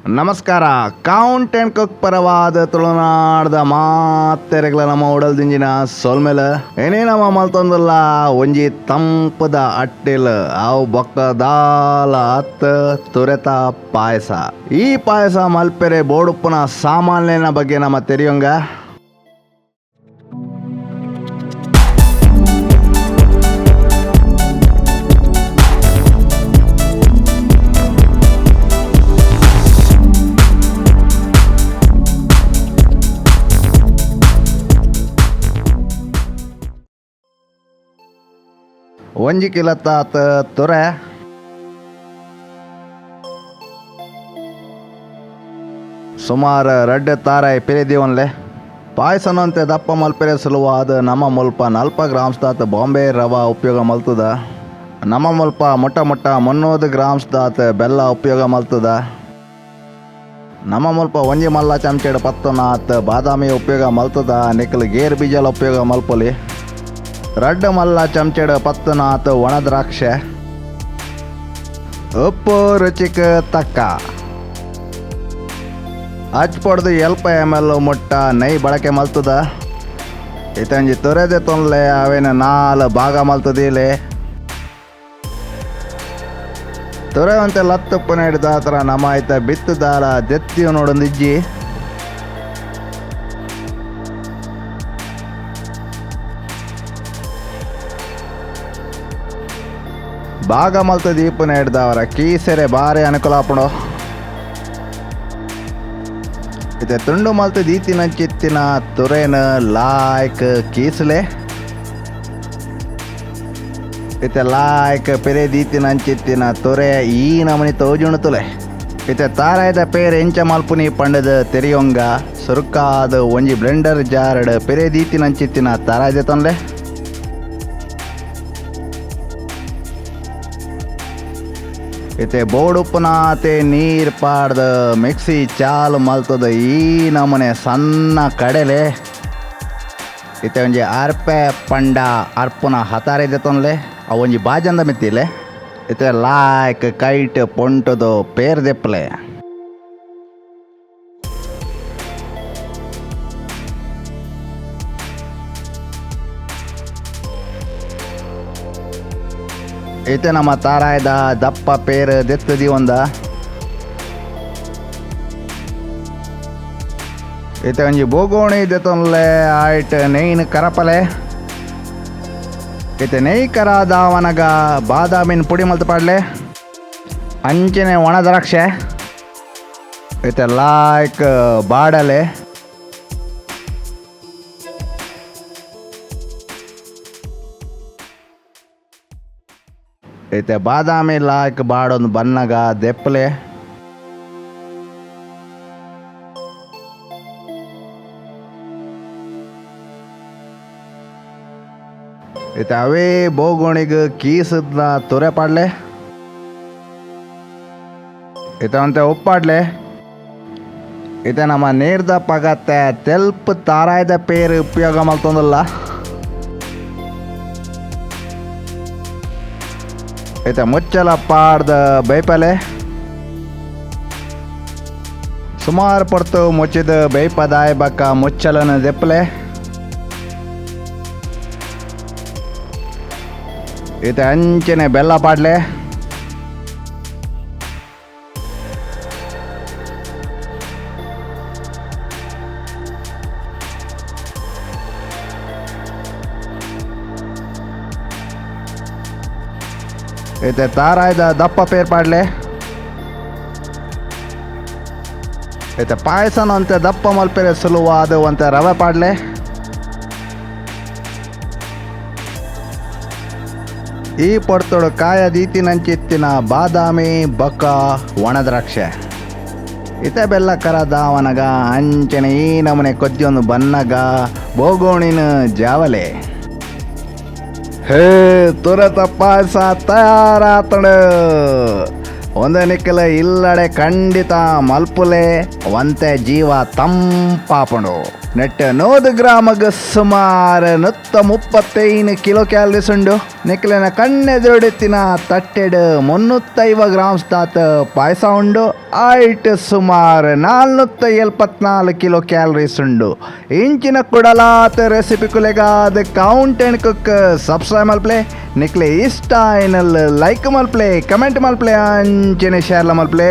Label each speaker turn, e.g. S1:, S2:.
S1: ನಮಸ್ಕಾರ. Count and cook ಪರವಾದ ತುಳುನಾಡ್ದ ಮಾತೆರೆಗ್ಲ ನಮ್ಮ ಉಡಲ್ ದಿಂಜಿನ ಸೊಲ್ಮೆಲ. ಏನೇ ನಮ್ಮ ಮಲ್ತೊಂದಲ್ಲ ಒಂಜಿ ತಂಪದ ಅಟ್ಟಿಲ್ ಅವು ಬೊಕ್ಕ ದಾಲ ಅತ್ ತುರೆತ ಪಾಯಸ. ಈ ಪಾಯಸ ಮಲ್ಪೆರೆ ಬೋಡುಪ್ಪುನ ಸಾಮಾನ್ಯನ ಬಗ್ಗೆ ನಮ್ಮ ತೆರಿಯೊಂಗ. ಒಂಜಿ ಕಿಲತ್ತಾತ್ ತುರೆ, ಸುಮಾರು ರಡ್ಡ್ ತಾರಾಯಿ ಪಿರಿದೀವನ್ಲೆ. ಪಾಯಸನಂತೆ ದಪ್ಪ ಮಲ್ಪೆರೆ ಸುಲುವಾದ ನಮ್ಮ ಮುಲ್ಪ 40 ಗ್ರಾಮ್ಸ್ ದಾತ್ ಬಾಂಬೆ ರವಾ ಉಪಯೋಗ ಮಲ್ತದ. ನಮ್ಮ ಮುಲ್ಪ ಮೊಟ್ಟ ಮೊಟ್ಟ 300 ಗ್ರಾಮ್ಸ್ ದಾತ್ ಬೆಲ್ಲ ಉಪಯೋಗ ಮಲ್ತದ. ನಮ್ಮ ಮುಲ್ಪ ಒಂಜಿ ಮಲ್ಲ ಚಮಚೆಡ್ 10 ಬಾದಾಮಿ ಉಪಯೋಗ ಮಲ್ತದ. ನಿಕಲ್ ಗೇರ್ ಬೀಜಲ ಉಪಯೋಗ ಮಲ್ಪೊಲಿ. ರಡ್ಡ್ ಮಲ್ಲ ಚಮಚೆಡ್ 10 ಒಣ ದ್ರಾಕ್ಷೆ, ಉಪ್ಪು ರುಚಿಕ್ ತಕ್ಕ, ಅಚ್ಪೊಡ್ದು 70 ml ಮುಟ್ಟ ನೈ ಬಳಕೆ ಮಲ್ತದ. ಇತಂಜಿ ತುರೆದೆ ತೊನ್ಲೆ ಅವೇನ 4 ಭಾಗ ಮಲ್ತದಿಲೆ. ತುರೆ ಒಂತೆ ಲತ್ತುಪ್ಪು ದಾತ್ರ ನಮ್ಮ ಐತ ಬಿತ್ತು ದಾಲ ದೆತ್ತಿಯು ನೋಡೊಂದಿಜ್ಜಿ. ಭಾಗ ಮಲ್ತ ದೀಪನ ಹಿಡ್ದವರ ಕೀಸೆರೆ ಬಾರಿ ಅನುಕೂಲ ಆಪುಂಡು. ಇತ್ತೆ ತುಂಡು ಮಲ್ತ ದೀತಿನಂಚಿತ್ತಿನ ತುರೆನ ಲಾಯ್ಕ್ ಕೀಸಲೆ. ಇತ್ತೆ ಲಾಯ್ಕ್ ಪೆರೆ ದೀತಿನಂಚಿತ್ತಿನ ತುರೆ ಈ ನಮನಿ ತೋಜುಣುತುಲೆ. ಇತ್ತೆ ತಾರಾಯ್ದ ಪೇರ್ ಎಂಚ ಮಲ್ಪುನಿ ಪಂಡದ ತೆರಿಯೊಂಗ. ಸುರುಕಾದ ಒಂಜಿ ಬ್ಲೆಂಡರ್ ಜಾರ್ಡ್ ಪೆರೆ ದೀತಿನಂಚಿತ್ತಿನ ತಾರಾಯ್ದ ತೊನ್ಲೆ. ಇತ್ತೆ ಬೋಡುಪ್ಪುನಾತೆ ನೀರ್ ಪಾಡ್ದ ಮಿಕ್ಸಿ ಚಾಲು ಮಲ್ತದ ಈ ನಮೂನೆ ಸಣ್ಣ ಕಡೆಲೆ. ಇತ್ತೆ ಒಂಜಿ ಅರ್ಪೆ ಪಂಡ ಅರ್ಪುನ ಹತಾರ ಇದೆ ತೊನ್ಲೆ. ಅವು ಒಂಜಿ ಬಾಜಂದ ಮಿತ್ತಿಲೆ. ಇತ್ತೆ ಲಾಯ್ಕ್ ಕೈಟ್ ಪೊಂಟುದು ಪೇರ್ ದೆಪ್ಪಲೆ. ಇತ್ತೆ ನಮ್ಮ ತಾರಾಯ್ದ ದಪ್ಪ ಪೇರ್ ದೆತ್ತದಿ ಒಂದ. ಇತ್ತೆ ಒಂಜಿ ಬೋಗೋಣಿ ದೆತ್ತೊನ್ಲೆ ಆಯ್ಟ್ ನೆಯ್ನ್ ಕರಪಲೆ. ಇತ್ತೆ ನೆಯ್ ಕರಾದಾವನಗ ಬಾದಾಮಿನ ಪುಡಿ ಮಲ್ತ ಪಾಡ್ಲೆ. ಅಂಚನೆ ಒಣ ದ್ರಾಕ್ಷೆ. ಇತ್ತೆ ಲಾಯ್ಕ್ ಬಾಡಲೆ. ಇತ್ತೆ ಬಾದಾಮಿ ಲಾಯ್ಕ್ ಬಾಡೊಂದು ಬನ್ನಗ ದೆಪ್ಪಲೆ. ಇತ್ತೆ ಅವೇ ಬೋಗೋಣಿಗ್ ಕೀಸದ್ನ ತುರೆ ಪಾಡ್ಲೆ. ಇತ್ತೆ ಒಂತೆ ಉಪ್ಪಾಡ್ಲೆ. ಇತ್ತೆ ನಮ್ಮ ನೀರ್ದ ಪಗತ್ತೆ ತೆಲ್ಪ್ ತಾರಾಯ್ದ ಪೇರ್ ಉಪಯೋಗ ಮಲ್ತೊಂದಲ್ಲ. ಇತ್ತೆ ಮುಚ್ಚಲ ಪಾಡ್ದ ಬೇಪಲೆ. ಸುಮಾರು ಪೊರ್ತು ಮುಚ್ಚಿದ ಬೇಪದಾಯ್ ಬಕ್ಕ ಮುಚ್ಚಲನ ದೆಪ್ಪಲೆ. ಇತ್ತೆ ಅಂಚನೆ ಬೆಲ್ಲ ಪಾಡ್ಲೆ. ಇತ್ತೆ ತಾರಾಯ್ದ ದಪ್ಪ ಪೇರ್ ಪಾಡ್ಲೆ. ಇತ್ತೆ ಪಾಯಸನ ಅಂತೆ ದಪ್ಪ ಮಲ್ಪೆರೆ ಸುಲುವಾದ ಒಂತೆ ರವೆ ಪಾಡ್ಲೆ. ಈ ಪೊರ್ತುಡು ಕಾಯ ದೀತಿನಂಚಿತ್ತಿನ ಬಾದಾಮಿ ಬೊಕ್ಕ ಒಣ ದ್ರಾಕ್ಷೆ. ಇತ್ತೆ ಬೆಲ್ಲ ಕರದಾವನಗ ಅಂಚನೆ ಈ ನಮೂನೆ ಕೊದ್ದಿಯೊಂದು ಬನ್ನಗ ಬೋಗೋಣಿನ ಜಾವಲೆ. ಹೇ ತುರತ ಪಾಯಸ ತಯಾರಾತಂಡು. ಒಂದೇ ನಿಕ್ಕಲ ಇಲ್ಲಡೆ ಖಂಡಿತ ಮಲ್ಪುಲೆ. ಒಂತೆ ಜೀವ ತಂಪಾಪುಂಡು. ನೆಟ್ಟ್ 100 ಗ್ರಾಮಗ್ ಸುಮಾರು 135 ಕಿಲೋ ಕ್ಯಾಲರೀಸ್ ಉಂಡು. ನಿಕ್ಲೆನ ಕಣ್ಣೆದುರುಡಿತ್ತಿನ ತಟ್ಟೆಡ್ 350 ಗ್ರಾಮ್ಸ್ ದಾತ್ ಪಾಯಸ ಉಂಡು. ಆಯಿಟ್ ಸುಮಾರು 474 ಕಿಲೋ ಕ್ಯಾಲರೀಸ್ ಉಂಡು. ಇಂಚಿನ ಕುಡಲಾತ್ ರೆಸಿಪಿ ಕುಲೆಗಾದ ಕೌಂಟ್ ಅಂಡ್ ಕುಕ್ ಸಬ್ಸ್ಕ್ರೈಬ್ ಮಲ್ಪ್ಲೆ. ನಿಕ್ಲೆ ಇಷ್ಟ ಆಯ್ನಲ್ ಲೈಕ್ ಮಲ್ಪ್ಲೆ, ಕಮೆಂಟ್ ಮಲ್ಪ್ಲೆ, ಅಂಚನೆ ಶೇರ್ಲ ಮಲ್ಪ್ಲೆ.